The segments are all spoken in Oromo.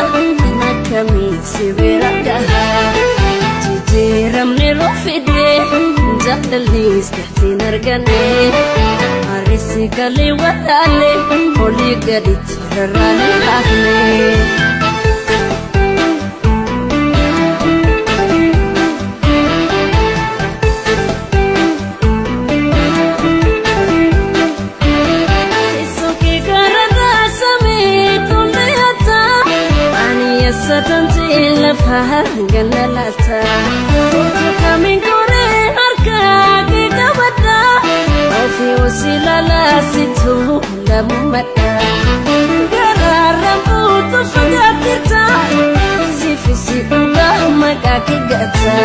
Akkamiin si bira gaha jijjiiramni rufide jaalallis gatiin arganne harrisi galee walaale olii gaditti rarraane hafne. Satanti lafa ganalata kamiin koree harka kee qabadha ofii osilala situ lamumadha garaarra buutu fagaatirta sifisi dhugaa maqaa kee gata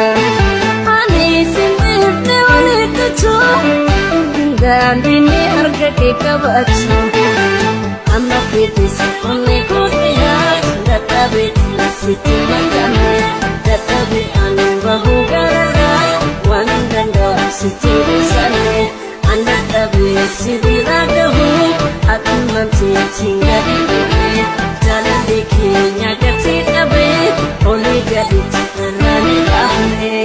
ani simbirte walitti daandiin harka kee qabatu amma feetisi onnee kootee dadhabe sitti makame dadhabe ani bahu gararraa waan danda'u sitti gosanne an dadhabe si bira gahu akkumatti gadi bu'e jaalalli keenya gatii dhabe olii gaditti rarraane dhaabne.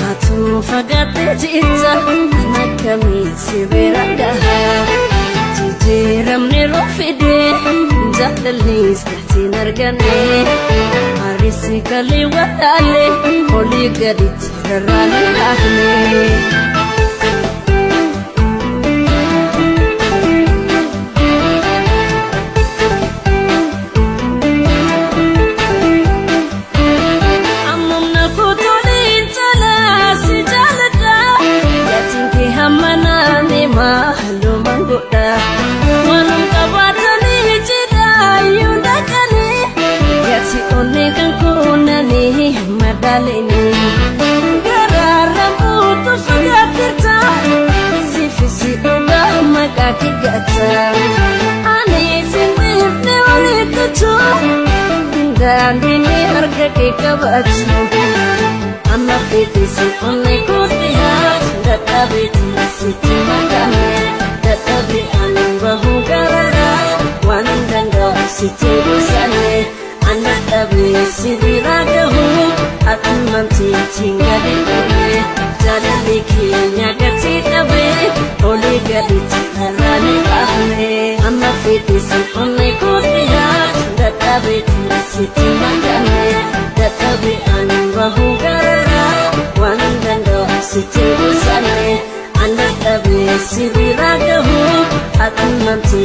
Atu fagaatee jirta akkamiin si bira gaha jijjiiramni rufide jaalallis gatiin arganne harrisi galee walaale olii gaditti rarraane hafne. Garaarra buutu fagaatirta sifisi dhugaa maqaa kee gata ani simbirte walitti daandiin harka kee qabatu amma feetisi onnee kootee dadhabe sitti makame dadhabe ani bahu gararraa waan danda'u sitti gosanne an dadhabe si bira gahu akkumatti gadi bu'e jaalalli keenya gatii dhabe olii gaditti rarraane dhaabne amma feetisi onnee kootee dadhabe sitti makame dadhabe ani bahu gararraa waan danda'u sitti gosanne an dadhabe si bira gahu akkumatti